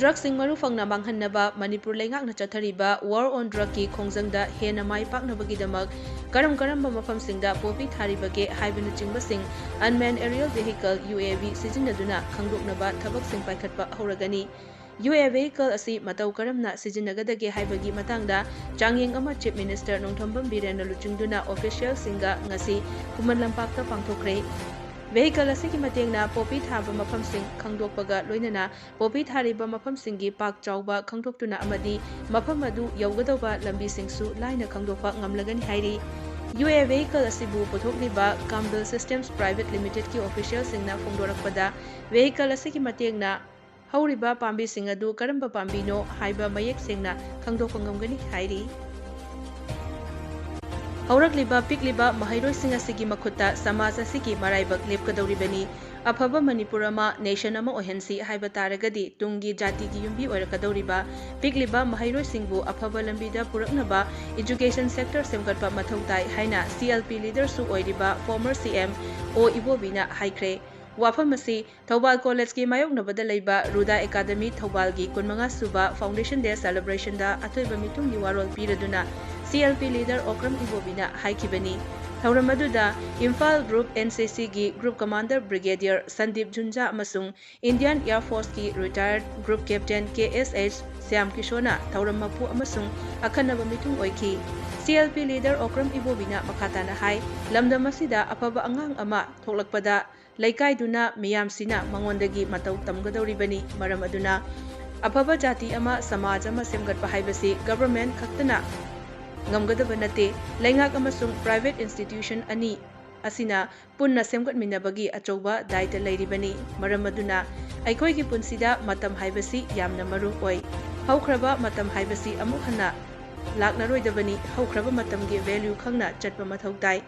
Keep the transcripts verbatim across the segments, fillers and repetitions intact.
Drugsꯁꯤꯡ ꯃꯔꯨ ꯐꯪꯅ ꯃꯥꯡꯍꯟꯅꯕ ꯃꯅꯤꯄꯨꯔ ꯂꯩꯉꯥꯛꯅ ꯆꯠꯊꯔꯤꯕ War on Drugꯀꯤ ꯈꯣꯡꯖꯪꯗ ꯍꯦꯟꯅ ꯃꯥꯏ ꯄꯥꯛꯅꯕꯒꯤꯗꯃꯛ ꯀꯔꯝ ꯀꯔꯝꯕ ꯃꯐꯝꯁꯤꯡꯗ poppy ꯊꯥꯔꯤꯕꯒꯦ ꯍꯥꯏꯕꯅꯆꯤꯡꯕꯁꯤꯡ Unmanned Aerial Vehicle, UAV, ꯁꯤꯖꯤꯟꯅꯗꯨꯅ ꯈꯪꯗꯣꯛꯅꯕ ꯊꯕꯛꯁꯤꯡ ꯄꯥꯏꯈꯠꯄ ꯍꯧꯔꯒꯅꯤ꯫ UAV vehicle ꯑꯁꯤ ꯃꯇꯧ ꯀꯔꯝꯅ ꯁꯤꯖꯤꯟꯅꯒꯗꯒꯦ ꯍꯥꯏꯕꯒꯤ ꯃꯇꯥꯡꯗ ꯆꯥꯡꯌꯦꯡ ꯑꯃ Chief Minister ꯅꯣꯡꯊꯣꯝꯕꯝ ꯕꯤꯔꯦꯟꯅ ꯂꯨꯆꯤꯡꯗꯨꯅ officialꯁꯤꯡꯒ ꯉꯁꯤ ꯈꯨꯃꯟ ꯂꯝꯄꯥꯛꯇ ꯄꯥꯡꯊꯣꯛꯈ꯭ꯔꯦ꯫ Vehicle ꯑꯁꯤꯒꯤ ꯃꯇꯦꯡꯅ poppy ꯊꯥꯕ ꯃꯐꯝꯁꯤꯡ ꯈꯪꯗꯣꯛꯄꯒ ꯂꯣꯏꯅꯅ poppy ꯊꯥꯔꯤꯕ ꯃꯐꯝꯁꯤꯡꯒꯤ ꯄꯥꯛ ꯆꯥꯎꯕ ꯈꯪꯗꯣꯛꯇꯨꯅ ꯑꯃꯗꯤ ꯃꯐꯝ ꯑꯗꯨ ꯌꯧꯒꯗꯧꯕ ꯂꯝꯕꯤꯁꯤꯡꯁꯨ ꯂꯥꯏꯅ ꯈꯪꯗꯣꯛꯄ ꯉꯝꯂꯒꯅꯤ ꯍꯥꯏꯔꯤ꯫ UAV vehicle ꯑꯁꯤꯕꯨ ꯄꯨꯊꯣꯛꯂꯤꯕ Campbell Systems Private Limitedꯀꯤ officialꯁꯤꯡꯅ ꯐꯣꯡꯗꯣꯔꯛꯄꯗ, vehicle ꯑꯁꯤꯒꯤ ꯃꯇꯦꯡꯅ ꯍꯧꯔꯤꯕ ꯄꯥꯝꯕꯤꯁꯤꯡ ꯑꯗꯨ ꯀꯔꯝꯕ ꯄꯥꯝꯕꯤꯅꯣ ꯍꯥꯏꯕ ꯃꯌꯦꯛ ꯁꯦꯡꯅ ꯈꯪꯗꯣꯛꯄ ꯉꯝꯒꯅꯤ ꯍꯥꯏꯔꯤ꯫ ꯍꯧꯔꯛꯂꯤꯕ ꯄꯤꯛꯂꯤꯕ ꯃꯍꯩꯔꯣꯏꯁꯤꯡ ꯑꯁꯤꯒꯤ ꯃꯈꯨꯠꯇ ꯁꯃꯥꯖ ꯑꯁꯤꯒꯤ ꯃꯔꯥꯏꯕꯛ ꯂꯦꯞꯀꯗꯧꯔꯤꯕꯅꯤ꯫ ꯑꯐꯕ ꯃꯅꯤꯄꯨꯔ ꯑꯃ, nation ꯑꯃ ꯑꯣꯏꯍꯟꯁꯤ ꯍꯥꯏꯕ ꯇꯥꯔꯒꯗꯤ ꯇꯨꯡꯒꯤ ꯖꯥꯇꯤꯒꯤ ꯌꯨꯝꯕꯤ ꯑꯣꯏꯔꯛꯀꯗꯧꯔꯤꯕ ꯄꯤꯛꯂꯤꯕ ꯃꯍꯩꯔꯣꯏꯁꯤꯡꯕꯨ ꯑꯐꯕ ꯂꯝꯕꯤꯗ ꯄꯨꯔꯛꯅꯕ education sector ꯁꯦꯝꯒꯠꯄ ꯃꯊꯧ ꯇꯥꯏ ꯍꯥꯏꯅ CLP leaderꯁꯨ ꯑꯣꯏꯔꯤꯕ former CM O ꯏꯕꯣꯕꯤꯅ ꯍꯥꯏꯈ꯭ꯔꯦ꯫ ꯋꯥꯐꯝ ꯑꯁꯤ ꯊꯧꯕꯥꯜ ꯀꯣꯂꯦꯖꯀꯤ ꯃꯥꯌꯣꯛꯅꯕꯗ ꯂꯩꯕ ꯔꯨꯗꯥ ꯑꯦꯀꯥꯗꯃꯤ ꯊꯧꯕꯥꯜꯒꯤ ꯀꯨꯟꯃꯉꯥ ꯁꯨꯕ Foundation Day celebrationꯗ ꯑꯊꯣꯏꯕ ꯃꯤꯊꯨꯡꯒꯤ ꯋꯥꯔꯣꯜ ꯄꯤꯔꯗꯨꯅ CLP leader ꯑꯣꯀ꯭ꯔꯝ ꯏꯕꯣꯕꯤꯅ ꯍꯥꯏꯈꯤꯕꯅꯤ꯫ ꯊꯧꯔꯝ ꯑꯗꯨꯗ Imphal Group NCCꯒꯤ Group Commander Brigadier Sandeep ꯖꯨꯟꯖꯥ ꯑꯃꯁꯨꯡ Indian Air Forceꯀꯤ retired Group Captain KSH Shyam ꯀꯤꯁꯣꯅ ꯊꯧꯔꯝ ꯃꯄꯨ ꯑꯃꯁꯨꯡ ꯑꯈꯟꯅꯕ ꯃꯤꯊꯨꯡ ꯑꯣꯏꯈꯤ꯫ CLP leader ꯑꯣꯀ꯭ꯔꯝ ꯏꯕꯣꯕꯤꯅ ꯃꯈꯥ ꯇꯥꯅ ꯍꯥꯏ, ꯂꯝꯗꯝ ꯑꯁꯤꯗ ꯑꯐꯕ ꯑꯉꯥꯡ ꯑꯃ ꯊꯣꯛꯂꯛꯄꯗ ꯂꯩꯀꯥꯏꯗꯨꯅ ꯃꯤꯌꯥꯝꯁꯤꯅ ꯃꯉꯣꯟꯗꯒꯤ ꯃꯇꯧ ꯇꯝꯒꯗꯧꯔꯤꯕꯅꯤ꯫ ꯃꯔꯝ ꯑꯗꯨꯅ ꯑꯐꯕ ꯖꯥꯇꯤ ꯑꯃ, ꯁꯃꯥꯖ ꯑꯃ ꯁꯦꯝꯒꯠꯄ ꯍꯥꯏꯕꯁꯤ government ꯈꯛꯇꯅ ꯉꯝꯒꯗꯕ ꯅꯠꯇꯦ꯫ ꯂꯩꯉꯥꯛ ꯑꯃꯁꯨꯡ private institution ꯑꯅꯤ ꯑꯁꯤꯅ ꯄꯨꯟꯅ ꯁꯦꯝꯒꯠꯃꯤꯟꯅꯕꯒꯤ ꯑꯆꯧꯕ ꯗꯥꯏꯇ ꯂꯩꯔꯤꯕꯅꯤ꯫ ꯃꯔꯝ ꯑꯗꯨꯅ ꯑꯩꯈꯣꯏꯒꯤ ꯄꯨꯟꯁꯤꯗ ꯃꯇꯝ ꯍꯥꯏꯕꯁꯤ ꯌꯥꯝꯅ ꯃꯔꯨ ꯑꯣꯏ꯫ ꯍꯧꯈ꯭ꯔꯕ ꯃꯇꯝ ꯍꯥꯏꯕꯁꯤ ꯑꯃꯨꯛ ꯍꯟꯅ ꯂꯥꯛꯂꯔꯣꯏꯗꯕꯅꯤ꯫ ꯍꯧꯈ꯭ꯔꯕ ꯃꯇꯝꯒꯤ value ꯈꯪꯅ ꯆꯠꯄ ꯃꯊꯧ ꯇꯥꯏ꯫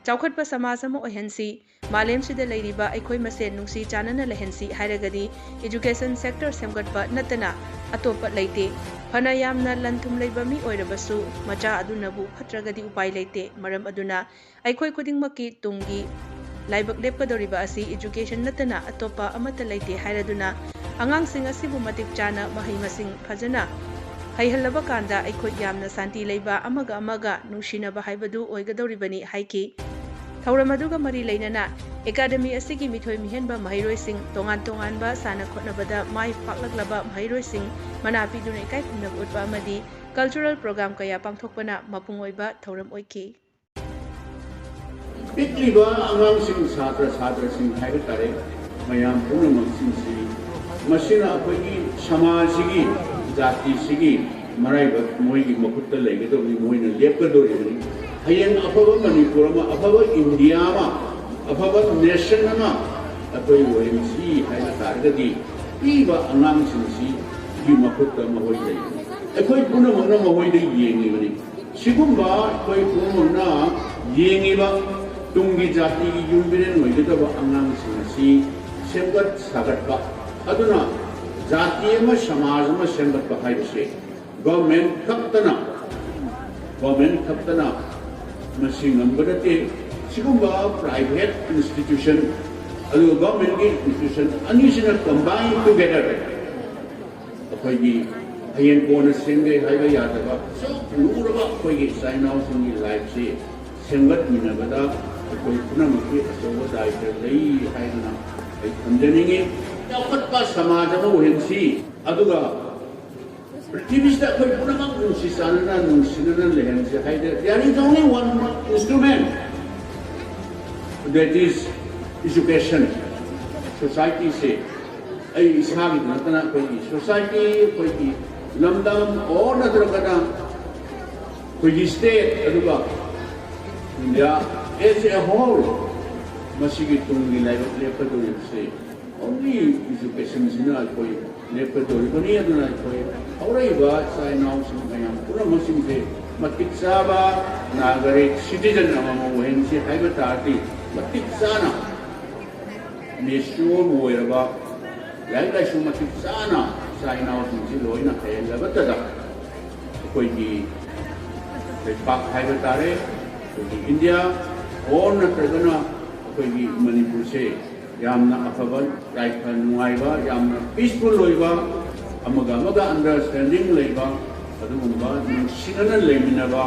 ꯆꯥꯎꯈꯠꯄ ꯁꯃꯥꯖ ꯑꯃ ꯑꯣꯏꯍꯟꯁꯤ꯫ ꯃꯥꯂꯦꯝꯁꯤꯗ ꯂꯩꯔꯤꯕ ꯑꯩꯈꯣꯏ ꯃꯁꯦꯟ ꯅꯨꯡꯁꯤ ꯆꯥꯟꯅꯅ ꯂꯩꯍꯟꯁꯤ ꯍꯥꯏꯔꯒꯗꯤ education sector ꯁꯦꯝꯒꯠꯄ ꯅꯠꯇꯅ ꯑꯇꯣꯞꯄ ꯂꯩꯇꯦ꯫ ꯐꯅ ꯌꯥꯝꯅ ꯂꯟ ꯊꯨꯝ ꯂꯩꯕ ꯃꯤ ꯑꯣꯏꯔꯕꯁꯨ ꯃꯆꯥ ꯑꯗꯨꯅꯕꯨ ꯐꯠꯇ꯭ꯔꯒꯗꯤ ꯎꯄꯥꯏ ꯂꯩꯇꯦ꯫ ꯃꯔꯝ ꯑꯗꯨꯅ ꯑꯩꯈꯣꯏ ꯈꯨꯗꯤꯡꯃꯛꯀꯤ ꯇꯨꯡꯒꯤ ꯂꯥꯏꯕꯛ ꯂꯦꯞꯀꯗꯧꯔꯤꯕ ꯑꯁꯤ education ꯅꯠꯇꯅ ꯑꯇꯣꯞꯄ ꯑꯃꯠꯇ ꯂꯩꯇꯦ ꯍꯥꯏꯔꯗꯨꯅ ꯑꯉꯥꯡꯁꯤꯡ ꯑꯁꯤꯕꯨ ꯃꯇꯤꯛ ꯆꯥꯅ ꯃꯍꯩ ꯃꯁꯤꯡ ꯐꯖꯅ ꯍꯩꯍꯜꯂꯕ ꯀꯥꯟꯗ ꯑꯩꯈꯣꯏ ꯌꯥꯝꯅ ꯁꯥꯟꯇꯤ ꯂꯩꯕ, ꯑꯃꯒ ꯑꯃꯒ ꯅꯨꯡꯁꯤꯅꯕ ꯍꯥꯏꯕꯗꯨ ꯑꯣꯏꯒꯗꯧꯔꯤꯕꯅꯤ ꯍꯥꯏꯈꯤ꯫ ꯊꯧꯔꯝ ꯑꯗꯨꯒ ꯃꯔꯤ ꯂꯩꯅꯅ ꯑꯦꯀꯥꯗꯃꯤ ꯑꯁꯤꯒꯤ ꯃꯤꯊꯣꯏ ꯃꯤꯍꯦꯟꯕ ꯃꯍꯩꯔꯣꯏꯁꯤꯡ, ꯇꯣꯉꯥꯟ ꯇꯣꯉꯥꯟꯕ ꯁꯥꯟꯅ ꯈꯣꯠꯅꯕꯗ ꯃꯥꯏ ꯄꯥꯛꯂꯛꯂꯕ ꯃꯍꯩꯔꯣꯏꯁꯤꯡ ꯃꯅꯥ ꯄꯤꯗꯨꯅ ꯏꯀꯥꯏ ꯈꯨꯝꯅꯕ ꯎꯠꯄ ꯑꯃꯗꯤ ꯀꯜꯆꯔꯦꯜ ꯄ꯭ꯔꯣꯒ꯭ꯔꯥꯝ ꯀꯌꯥ ꯄꯥꯡꯊꯣꯛꯄꯅ ꯃꯄꯨꯡ ꯑꯣꯏꯕ ꯊꯧꯔꯝ ꯑꯣꯏꯈꯤ꯫ ꯄꯤꯛꯂꯤꯕ ꯑꯉꯥꯡꯁꯤꯡ, ꯁꯥꯇ꯭ꯔ ꯁꯥꯇ꯭ꯔꯁꯤꯡ ꯍꯥꯏꯕ ꯇꯥꯔꯦ, ꯃꯌꯥꯝ ꯄꯨꯝꯅꯃꯛꯁꯤꯡꯁꯤ ꯃꯁꯤꯅ ꯑꯩꯈꯣꯏꯒꯤ ꯁꯃꯥꯖꯁꯤꯒꯤ, ꯖꯥꯇꯤꯁꯤꯒꯤ ꯃꯔꯥꯏꯕꯛ ꯃꯣꯏꯒꯤ ꯃꯈꯨꯠꯇ ꯂꯩꯒꯗꯧꯕꯅꯤ, ꯃꯣꯏꯅ ꯂꯦꯞꯀꯗꯧꯔꯤꯕꯅꯤ꯫ ꯍꯌꯦꯡ ꯑꯐꯕ ꯃꯅꯤꯄꯨꯔ ꯑꯃ, ꯑꯐꯕ ꯏꯟꯗꯤꯌꯥ ꯑꯃ, ꯑꯐꯕ ꯅꯦꯁꯟ ꯑꯃ ꯑꯩꯈꯣꯏ ꯑꯣꯏꯍꯟꯁꯤ ꯍꯥꯏꯕ ꯇꯥꯔꯒꯗꯤ ꯄꯤꯕ ꯑꯉꯥꯡꯁꯤꯡꯁꯤꯒꯤ ꯃꯈꯨꯠꯇ ꯃꯈꯣꯏ ꯂꯩ꯫ ꯑꯩꯈꯣꯏ ꯄꯨꯝꯅꯃꯛꯅ ꯃꯈꯣꯏꯗ ꯌꯦꯡꯉꯤꯕꯅꯤ꯫ ꯁꯤꯒꯨꯝꯕ ꯑꯩꯈꯣꯏ ꯄꯨꯝꯅꯃꯛꯅ ꯌꯦꯡꯉꯤꯕ ꯇꯨꯡꯒꯤ ꯖꯥꯇꯤꯒꯤ ꯌꯨꯝ ꯃꯤꯔꯦꯟ ꯑꯣꯏꯒꯗꯕ ꯑꯉꯥꯡꯁꯤꯡ ꯑꯁꯤ ꯁꯦꯝꯒꯠ ꯁꯥꯒꯠꯄ, ꯑꯗꯨꯅ ꯖꯥꯇꯤ ꯑꯃ ꯁꯃꯥꯖ ꯑꯃ ꯁꯦꯝꯒꯠꯄ ꯍꯥꯏꯕꯁꯦ ꯒꯣꯔꯃꯦꯟ ꯈꯛꯇꯅ, ꯒꯣꯔꯃꯦꯟ ꯈꯛꯇꯅ ꯃꯁꯤ ꯉꯝꯕ ꯅꯠꯇꯦ꯫ ꯁꯤꯒꯨꯝꯕ ꯄ꯭ꯔꯥꯏꯚꯦꯠ ꯏꯟꯁꯇꯤꯇ꯭ꯌꯨꯁꯟ ꯑꯗꯨꯒ ꯒꯣꯔꯃꯦꯟꯒꯤ ꯏꯟꯁꯇꯤꯇ꯭ꯌꯨꯁꯟ ꯑꯅꯤꯁꯤꯅ ꯀꯝꯕꯥꯏꯟ ꯇꯨꯒꯦꯗꯔ ꯑꯩꯈꯣꯏꯒꯤ ꯍꯌꯦꯡ ꯀꯣꯟꯅ ꯁꯦꯝꯒꯦ ꯍꯥꯏꯕ ꯌꯥꯗꯕ ꯑꯁꯨꯛ ꯂꯨꯔꯕ ꯑꯩꯈꯣꯏꯒꯤ ꯏꯆꯥ ꯏꯅꯥꯎꯁꯤꯡꯒꯤ ꯂꯥꯏꯐꯁꯤ ꯁꯦꯝꯒꯠꯃꯤꯟꯅꯕꯗ ꯑꯩꯈꯣꯏ ꯄꯨꯝꯅꯃꯛꯀꯤ ꯑꯆꯧꯕ ꯗꯥꯏꯇ ꯂꯩ ꯍꯥꯏꯗꯨꯅ ꯑꯩ ꯊꯝꯖꯅꯤꯡꯉꯤ꯫ ꯆꯥꯎꯈꯠꯄ ꯁꯃꯥꯖ ꯑꯃ ꯑꯣꯏꯍꯟꯁꯤ, ꯑꯗꯨꯒ ꯄ꯭ꯔꯤꯊꯤꯕꯤꯁꯤꯗ ꯑꯩꯈꯣꯏ ꯄꯨꯝꯅꯃꯛ ꯅꯨꯡꯁꯤ ꯆꯥꯟꯅꯅ ꯅꯨꯡꯁꯤꯅꯅ ꯂꯩꯍꯟꯁꯤ ꯍꯥꯏꯗꯅ, there is only one instrument, that is education꯫ ꯁꯣꯁꯥꯏꯇꯤꯁꯦ ꯑꯩ ꯏꯁꯥꯒꯤꯗ ꯅꯠꯇꯅ ꯑꯩꯈꯣꯏꯒꯤ ꯁꯣꯁꯥꯏꯇꯤ, ꯑꯩꯈꯣꯏꯒꯤ ꯂꯝꯗꯝ ꯑꯣꯔ ꯅꯠꯇ꯭ꯔꯒꯅ ꯑꯩꯈꯣꯏꯒꯤ ꯁ꯭ꯇꯦꯠ ꯑꯗꯨꯒ ꯏꯟꯗꯤꯌꯥ as a whole ꯃꯁꯤꯒꯤ ꯇꯨꯡꯒꯤ ꯂꯥꯏꯕꯛ ꯂꯦꯞꯀꯗꯧꯔꯤꯕꯁꯦ only educationꯁꯤꯅ ꯑꯩꯈꯣꯏ ꯂꯦꯞꯀꯗꯧꯔꯤꯕꯅꯤ꯫ ꯑꯗꯨꯅ ꯑꯩꯈꯣꯏ ꯍꯧꯔꯛꯏꯕ ꯏꯆꯥ ꯏꯅꯥꯎꯁꯤꯡ ꯃꯌꯥꯝ ꯄꯨꯝꯅꯃꯛꯁꯤꯡꯁꯦ ꯃꯇꯤꯛ ꯆꯥꯕ ꯅꯥꯒꯔꯤꯛ, citizen ꯑꯃꯃꯝ ꯑꯣꯏꯍꯟꯁꯤ ꯍꯥꯏꯕ ꯇꯥꯔꯗꯤ ꯃꯇꯤꯛ ꯆꯥꯅ ꯃꯦꯆ꯭ꯌꯣꯔ ꯑꯣꯏꯔꯕ, ꯂꯥꯏꯔꯤꯛ ꯂꯥꯏꯁꯨ ꯃꯇꯤꯛ ꯆꯥꯅ ꯏꯆꯥ ꯏꯅꯥꯎꯁꯤꯡꯁꯤ ꯂꯣꯏꯅ ꯍꯩꯍꯜꯂꯕꯇꯗ ꯑꯩꯈꯣꯏꯒꯤ ꯂꯩꯄꯥꯛ ꯍꯥꯏꯕ ꯇꯥꯔꯦ, ꯑꯩꯈꯣꯏꯒꯤ ꯏꯟꯗꯤꯌꯥ ꯑꯣꯔ ꯅꯠꯇ꯭ꯔꯒꯅ ꯑꯩꯈꯣꯏꯒꯤ ꯃꯅꯤꯄꯨꯔꯁꯦ ꯌꯥꯝꯅ ꯑꯐꯕ, ꯌꯥꯏꯐ ꯅꯨꯡꯉꯥꯏꯕ, ꯌꯥꯝꯅ ꯄꯤꯁꯐꯨꯜ ꯑꯣꯏꯕ, ꯑꯃꯒ ꯑꯃꯒ ꯑꯟꯗꯔꯁ꯭ꯇꯦꯟꯗꯤꯡ ꯂꯩꯕ, ꯑꯗꯨꯒꯨꯝꯕ ꯅꯨꯡꯁꯤꯅꯅ ꯂꯩꯃꯤꯟꯅꯕ,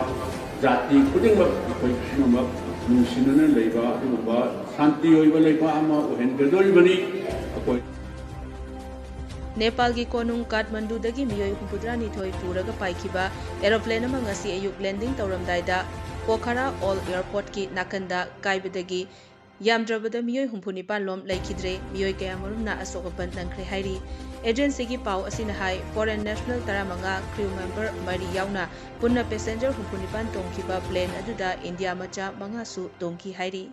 ꯖꯥꯇꯤ ꯈꯨꯗꯤꯡꯃꯛ ꯑꯩꯈꯣꯏ ꯄꯨꯝꯅꯃꯛ ꯅꯨꯡꯁꯤꯅꯅ ꯂꯩꯕ ꯑꯗꯨꯒꯨꯝꯕ ꯁꯥꯟꯇꯤ ꯑꯣꯏꯕ ꯂꯩꯕꯥꯛ ꯑꯃ ꯑꯣꯏꯍꯟꯒꯗꯣꯔꯤꯕꯅꯤ꯫ ꯑꯩꯈꯣꯏ ꯅꯦꯄꯥꯜꯒꯤ ꯀꯣꯅꯨꯡ ꯀꯥꯊꯃꯟꯗꯨꯗꯒꯤ ꯃꯤꯑꯣꯏ ꯍꯨꯝꯐꯨꯇꯔꯥꯅꯤꯊꯣꯏ ꯄꯨꯔꯒ ꯄꯥꯏꯈꯤꯕ ꯑꯦꯔꯣꯄ꯭ꯂꯦꯟ ꯑꯃ ꯉꯁꯤ ꯑꯌꯨꯛ ꯂꯦꯟꯗꯤꯡ ꯇꯧꯔꯝꯗꯥꯏꯗ ꯄꯣꯈꯥꯔꯥ ꯑꯣꯜ ꯑꯦꯌꯔꯄꯣꯔꯠꯀꯤ ꯅꯥꯀꯟꯗ ꯀꯥꯏꯕꯗꯒꯤ ꯌꯥꯝꯗ꯭ꯔꯕꯗ ꯃꯤꯑꯣꯏ ꯍꯨꯝꯐꯨ ꯅꯤꯄꯥꯟ ꯂꯣꯝ ꯂꯩꯈꯤꯗ꯭ꯔꯦ꯫ ꯃꯤꯑꯣꯏ ꯀꯌꯥꯃꯔꯨꯝꯅ ꯑꯁꯣꯛ ꯑꯄꯟ ꯅꯪꯈ꯭ꯔꯦ ꯍꯥꯏꯔꯤ꯫ ꯑꯦꯖꯦꯟꯁꯤꯒꯤ ꯄꯥꯎ ꯑꯁꯤꯅ ꯍꯥꯏ, ꯐꯣꯔꯦꯟ ꯅꯦꯁꯅꯦꯜ ꯇꯔꯥꯃꯉꯥ, ꯀ꯭ꯔꯤꯎ ꯃꯦꯝꯕꯔ ꯃꯔꯤ ꯌꯥꯎꯅ ꯄꯨꯟꯅ ꯄꯦꯁꯦꯟꯖꯔ ꯍꯨꯝꯐꯨ ꯅꯤꯄꯥꯟ ꯇꯣꯡꯈꯤꯕ ꯄ꯭ꯂꯦꯟ ꯑꯗꯨꯗ ꯏꯟꯗꯤꯌꯥ ꯃꯆꯥ ꯃꯉꯥꯁꯨ ꯇꯣꯡꯈꯤ ꯍꯥꯏꯔꯤ꯫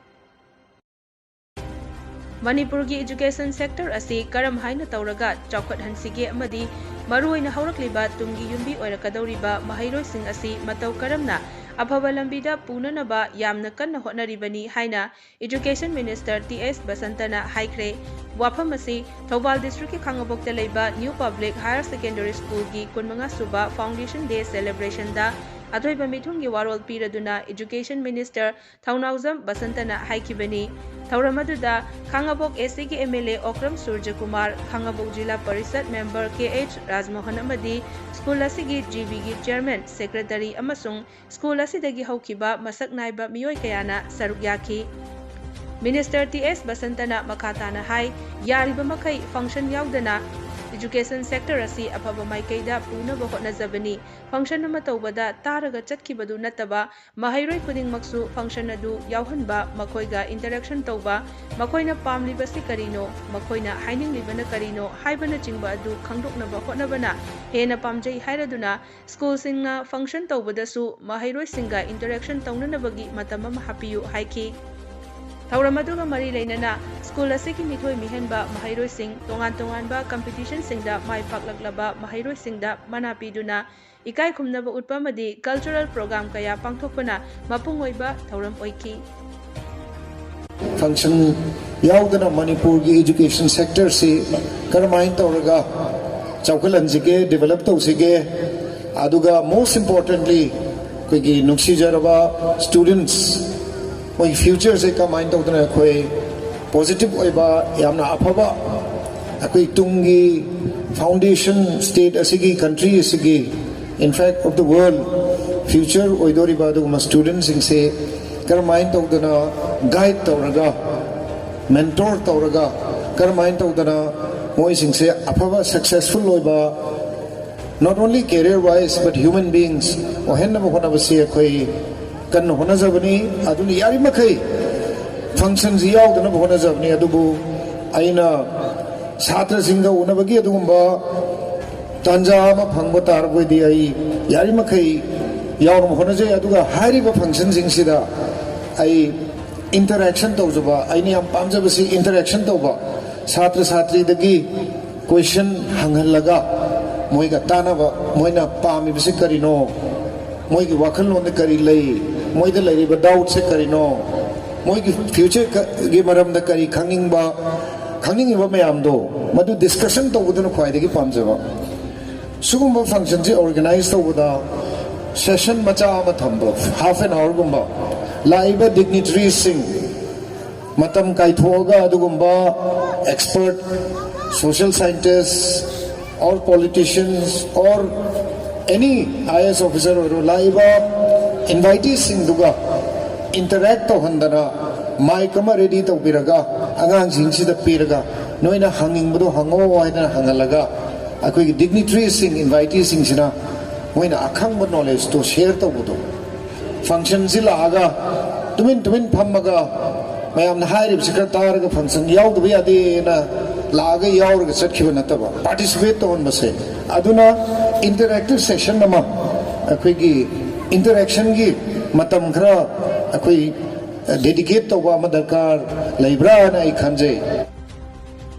ꯃꯅꯤꯄꯨꯔꯒꯤ ꯏꯖꯨꯀꯦꯁꯟ ꯁꯦꯛꯇꯔ ꯑꯁꯤ ꯀꯔꯝ ꯍꯥꯏꯅ ꯇꯧꯔꯒ ꯆꯥꯎꯈꯠꯍꯟꯁꯤꯒꯦ ꯑꯃꯗꯤ ꯃꯔꯨꯑꯣꯏꯅ ꯍꯧꯔꯛꯂꯤꯕ ꯇꯨꯡꯒꯤ ꯌꯨꯝꯕꯤ ꯑꯣꯏꯔꯛꯀꯗꯧꯔꯤꯕ ꯃꯍꯩꯔꯣꯏꯁꯤꯡ ꯑꯁꯤ ꯃꯇꯧ ꯀꯔꯝꯅ ꯑꯐꯕ ꯂꯝꯕꯤꯗ ꯄꯨꯅꯅꯕ ꯌꯥꯝꯅ ꯀꯟꯅ ꯍꯣꯠꯅꯔꯤꯕꯅꯤ ꯍꯥꯏꯅ ꯏꯖꯨꯀꯦꯁꯟ ꯃꯤꯅꯤꯁꯇꯔ ꯇꯤ ꯑꯦꯁ ꯕꯁꯟꯇꯅ ꯍꯥꯏꯈ꯭ꯔꯦ꯫ ꯋꯥꯐꯝ ꯑꯁꯤ ꯊꯧꯕꯥꯜ ꯗꯤꯁꯇ꯭ꯔꯤꯛꯀꯤ ꯈꯥꯉꯕꯣꯛꯇ ꯂꯩꯕ ꯅ꯭ꯌꯨ ꯄꯕ꯭ꯂꯤꯛ ꯍꯥꯌꯔ ꯁꯦꯀꯦꯟꯗꯔꯤ ꯁ꯭ꯀꯨꯜꯒꯤ ꯀꯨꯟꯃꯉꯥ ꯁꯨꯕ ꯐꯥꯎꯟꯗꯦꯁꯟ ꯗꯦ ꯁꯦꯂꯦꯕ꯭ꯔꯦꯁꯟꯗ ꯑꯊꯣꯏꯕ ꯃꯤꯊꯨꯡꯒꯤ ꯋꯥꯔꯣꯜ ꯄꯤꯔꯗꯨꯅ ꯏꯖꯨꯀꯦꯁꯟ ꯃꯤꯅꯤꯁꯇꯔ ꯊꯧꯅꯥꯎꯖꯝ ꯕꯁꯟꯇꯅ ꯍꯥꯏꯈꯤꯕꯅꯤ꯫ ꯊꯧꯔꯝ ꯑꯗꯨꯗ ꯈꯥꯉꯕꯣꯛ ꯑꯦꯁ ꯁꯤꯒꯤ M L A Okram Surjakumar, Khangabok zila parishad member K H Rajmohan ꯑꯃꯗꯤ ꯁ꯭ꯀꯨꯜ ꯑꯁꯤꯒꯤ ꯖꯤ ꯕꯤꯒꯤ ꯆꯤꯌꯔꯃꯦꯟ, ꯁꯦꯀ꯭ꯔꯦꯇꯔꯤ ꯑꯃꯁꯨꯡ ꯁ꯭ꯀꯨꯜ ꯑꯁꯤꯗꯒꯤ ꯍꯧꯈꯤꯕ ꯃꯁꯛ ꯅꯥꯏꯕ ꯃꯤꯑꯣꯏ ꯀꯌꯥꯅ ꯁꯔꯨꯛ ꯌꯥꯈꯤ꯫ ꯃꯤꯅꯤꯁꯇꯔ ꯇꯤ ꯑꯦꯁ ꯕꯁꯟꯇꯅ ꯃꯈꯥ ꯇꯥꯅ ꯍꯥꯏ, ꯌꯥꯔꯤꯕ ꯃꯈꯩ ꯐꯪꯁꯟ ꯌꯥꯎꯗꯅ ꯏꯖꯨꯀꯦꯁꯟ ꯁꯦꯛꯇꯔ ꯑꯁꯤ ꯑꯐꯕ ꯃꯥꯏꯀꯩꯗ ꯄꯨꯅꯕ ꯍꯣꯠꯅꯖꯕꯅꯤ꯫ ꯐꯪꯁꯟ ꯑꯃ ꯇꯧꯕꯗ ꯇꯥꯔꯒ ꯆꯠꯈꯤꯕꯗꯨ ꯅꯠꯇꯕ, ꯃꯍꯩꯔꯣꯏ ꯈꯨꯗꯤꯡꯃꯛꯁꯨ ꯐꯪꯁꯟ ꯑꯗꯨ ꯌꯥꯎꯍꯟꯕ, ꯃꯈꯣꯏꯒ ꯏꯟꯇꯔꯦꯛꯁꯟ ꯇꯧꯕ, ꯃꯈꯣꯏꯅ ꯄꯥꯝꯂꯤꯕꯁꯤ ꯀꯔꯤꯅꯣ, ꯃꯈꯣꯏꯅ ꯍꯥꯏꯅꯤꯡꯂꯤꯕꯅ ꯀꯔꯤꯅꯣ ꯍꯥꯏꯕꯅꯆꯤꯡꯕ ꯑꯗꯨ ꯈꯪꯗꯣꯛꯅꯕ ꯍꯣꯠꯅꯕꯅ ꯍꯦꯟꯅ ꯄꯥꯝꯖꯩ ꯍꯥꯏꯔꯗꯨꯅ ꯁ꯭ꯀꯨꯜꯁꯤꯡꯅ ꯐꯪꯁꯟ ꯇꯧꯕꯗꯁꯨ ꯃꯍꯩꯔꯣꯏꯁꯤꯡꯒ ꯏꯟꯇꯔꯦꯛꯁꯟ ꯇꯧꯅꯅꯕꯒꯤ ꯃꯇꯝ ꯑꯃ ꯍꯥꯞꯄꯤꯌꯨ ꯍꯥꯏꯈꯤ꯫ ꯊꯧꯔꯝ ꯑꯗꯨꯒ ꯃꯔꯤ ꯂꯩꯅꯅ ꯁ꯭ꯀꯨꯜ ꯑꯁꯤꯒꯤ ꯃꯤꯊꯣꯏ ꯃꯤꯍꯦꯟꯕ ꯃꯍꯩꯔꯣꯏꯁꯤꯡ, ꯇꯣꯉꯥꯟ ꯇꯣꯉꯥꯟꯕ ꯀꯝꯄꯤꯇꯤꯁꯟꯁꯤꯡꯗ ꯃꯥꯏ ꯄꯥꯛꯂꯛꯂꯕ ꯃꯍꯩꯔꯣꯏꯁꯤꯡꯗ ꯃꯅꯥ ꯄꯤꯗꯨꯅ ꯏꯀꯥꯏ ꯈꯨꯝꯅꯕ ꯎꯠꯄ ꯑꯃꯗꯤ ꯀꯜꯆꯔꯦꯜ ꯄ꯭ꯔꯣꯒ꯭ꯔꯥꯝ ꯀꯌꯥ ꯄꯥꯡꯊꯣꯛꯄꯅ ꯃꯄꯨꯡ ꯑꯣꯏꯕ ꯊꯧꯔꯝ ꯑꯣꯏꯈꯤ꯫ ꯐꯪꯁꯟ ꯌꯥꯎꯗꯅ ꯃꯅꯤꯄꯨꯔꯒꯤ ꯏꯖꯨꯀꯦꯁꯟ ꯁꯦꯛꯇꯔꯁꯤ ꯀꯔꯝꯍꯥꯏꯅ ꯇꯧꯔꯒ ꯆꯥꯎꯈꯠꯍꯟꯁꯤꯒꯦ, ꯗꯤꯕꯂꯞ ꯇꯧꯁꯤꯒꯦ, ꯑꯗꯨꯒ most importantly ꯑꯩꯈꯣꯏꯒꯤ ꯅꯨꯡꯁꯤꯖꯔꯕ ꯁ꯭ꯇꯨꯗꯦꯟꯠꯁ ꯃꯣꯏ ꯐ꯭ꯌꯨꯆꯔꯁꯦ ꯀꯃꯥꯏꯅ ꯇꯧꯗꯅ ꯑꯩꯈꯣꯏ ꯄꯣꯖꯤꯇꯤꯚ ꯑꯣꯏꯕ, ꯌꯥꯝꯅ ꯑꯐꯕ, ꯑꯩꯈꯣꯏ ꯇꯨꯡꯒꯤ foundation, state ꯑꯁꯤꯒꯤ, country ꯑꯁꯤꯒꯤ, in fact of the world, future ꯑꯣꯏꯗꯣꯔꯤꯕ ꯑꯗꯨꯒꯨꯝꯕ ꯁ꯭ꯇꯨꯗꯦꯟꯁꯤꯡꯁꯦ ꯀꯔꯝꯍꯥꯏꯅ ꯇꯧꯗꯅ ꯒꯥꯏꯗ ꯇꯧꯔꯒ, ꯃꯦꯟꯇꯣꯔ ꯇꯧꯔꯒ, ꯀꯔꯝꯍꯥꯏꯅ ꯇꯧꯗꯅ ꯃꯣꯏꯁꯤꯡꯁꯦ ꯑꯐꯕ, ꯁꯛꯁꯦꯁꯐꯨꯜ ꯑꯣꯏꯕ, not only career wise but human beings ꯑꯣꯏꯍꯟꯅꯕ ꯍꯣꯠꯅꯕꯁꯤ ꯑꯩꯈꯣꯏ ꯀꯟꯅ ꯍꯣꯠꯅꯖꯕꯅꯤ꯫ ꯑꯗꯨꯅ ꯌꯥꯔꯤꯃꯈꯩ ꯐꯪꯁꯟꯁꯤ ꯌꯥꯎꯗꯅꯕ ꯍꯣꯠꯅꯖꯕꯅꯤ꯫ ꯑꯗꯨꯕꯨ ꯑꯩꯅ ꯁꯥꯇ꯭ꯔꯁꯤꯡꯒ ꯎꯅꯕꯒꯤ ꯑꯗꯨꯒꯨꯝꯕ ꯇꯥꯟꯖꯥ ꯑꯃ ꯐꯪꯕ ꯇꯥꯔꯕꯗꯤ ꯑꯩ ꯌꯥꯔꯤꯃꯈꯩ ꯌꯥꯎꯅꯕ ꯍꯣꯠꯅꯖꯩ꯫ ꯑꯗꯨꯒ ꯍꯥꯏꯔꯤꯕ ꯐꯪꯁꯟꯁꯤꯡꯁꯤꯗ ꯑꯩ ꯏꯟꯇꯔꯦꯛꯁꯟ ꯇꯧꯖꯕ, ꯑꯩꯅ ꯌꯥꯝ ꯄꯥꯝꯖꯕꯁꯤ ꯏꯟꯇꯔꯦꯛꯁꯟ ꯇꯧꯕ, ꯁꯥꯇ꯭ꯔ ꯁꯥꯇ꯭ꯔꯤꯗꯒꯤ ꯀꯣꯏꯁꯟ ꯍꯪꯍꯜꯂꯒ ꯃꯣꯏꯒ ꯇꯥꯟꯅꯕ, ꯃꯣꯏꯅ ꯄꯥꯝꯃꯤꯕꯁꯤ ꯀꯔꯤꯅꯣ, ꯃꯣꯏꯒꯤ ꯋꯥꯈꯜꯂꯣꯟꯗ ꯀꯔꯤ ꯂꯩ, ꯃꯣꯏꯗ ꯂꯩꯔꯤꯕ ꯗꯥꯎꯠꯁꯦ ꯀꯔꯤꯅꯣ, ꯃꯣꯏꯒꯤ ꯐ꯭ꯌꯨꯆꯔꯒꯤ ꯃꯔꯝꯗ ꯀꯔꯤ ꯈꯪꯅꯤꯡꯕ, ꯈꯪꯅꯤꯡꯉꯤꯕ ꯃꯌꯥꯝꯗꯣ ꯃꯗꯨ ꯗꯤꯁꯀꯁꯟ ꯇꯧꯕꯗꯨꯅ ꯈ꯭ꯋꯥꯏꯗꯒꯤ ꯄꯥꯝꯖꯕ꯫ ꯁꯤꯒꯨꯝꯕ ꯐꯪꯁꯟꯁꯤ ꯑꯣꯔꯒꯅꯥꯏꯖ ꯇꯧꯕꯗ ꯁꯦꯁꯟ ꯃꯆꯥ ꯑꯃ ꯊꯝꯕ, half an hourꯒꯨꯝꯕ, ꯂꯥꯛꯏꯕ ꯗꯤꯒꯅꯤꯇꯔꯤꯁꯤꯡ ꯃꯇꯝ ꯀꯥꯏꯊꯣꯛꯑꯒ ꯑꯗꯨꯒꯨꯝꯕ expert, social scientist or politicians or any I A S officer ꯑꯣꯏꯔꯣ, ꯂꯥꯛꯏꯕ ꯏꯟꯚꯥꯏꯇꯤꯁꯤꯡꯗꯨꯒ ꯏꯟꯇꯔꯦꯛ ꯇꯧꯍꯟꯗꯅ ꯃꯥꯏꯛ ꯑꯃ ꯔꯦꯗꯤ ꯇꯧꯕꯤꯔꯒ ꯑꯉꯥꯡꯁꯤꯡꯁꯤꯗ ꯄꯤꯔꯒ ꯅꯣꯏꯅ ꯍꯪꯅꯤꯡꯕꯗꯣ ꯍꯪꯉꯣ ꯍꯥꯏꯗꯅ ꯍꯪꯍꯜꯂꯒ ꯑꯩꯈꯣꯏꯒꯤ ꯗꯤꯒꯅꯤꯇꯔꯤꯁꯤꯡ, ꯏꯟꯚꯥꯏꯇꯤꯁꯤꯡꯁꯤꯅ ꯃꯣꯏꯅ ꯑꯈꯪꯕ ꯅꯣꯂꯦꯖꯇꯣ ꯁꯦꯌꯔ ꯇꯧꯕꯗꯣ꯫ ꯐꯪꯁꯟꯁꯤ ꯂꯥꯛꯑꯒ ꯇꯨꯃꯤꯟ ꯇꯨꯃꯤꯟ ꯐꯝꯃꯒ ꯃꯌꯥꯝꯅ ꯍꯥꯏꯔꯤꯕꯁꯤ ꯈꯔ ꯇꯥꯔꯒ ꯐꯪꯁꯟ ꯌꯥꯎꯗꯕ ꯌꯥꯗꯦꯅ ꯂꯥꯛꯑꯒ ꯌꯥꯎꯔꯒ ꯆꯠꯈꯤꯕ ꯅꯠꯇꯕ, ꯄꯥꯔꯇꯤꯁꯤꯄꯦꯠ ꯇꯧꯍꯟꯕꯁꯦ꯫ ꯑꯗꯨꯅ ꯏꯟꯇꯔꯦꯛꯇꯤꯞ ꯁꯦꯁꯟ ꯑꯃ, ꯑꯩꯈꯣꯏꯒꯤ ꯏꯟꯇꯔꯦꯛꯁꯟꯒꯤ ꯃꯇꯝ ꯈꯔ ꯑꯩꯈꯣꯏ ꯗꯦꯗꯤꯀꯦꯠ ꯇꯧꯕ ꯑꯃ ꯗꯔꯀꯥꯔ ꯂꯩꯕ꯭ꯔꯥꯅ ꯑꯩ ꯈꯟꯖꯩ꯫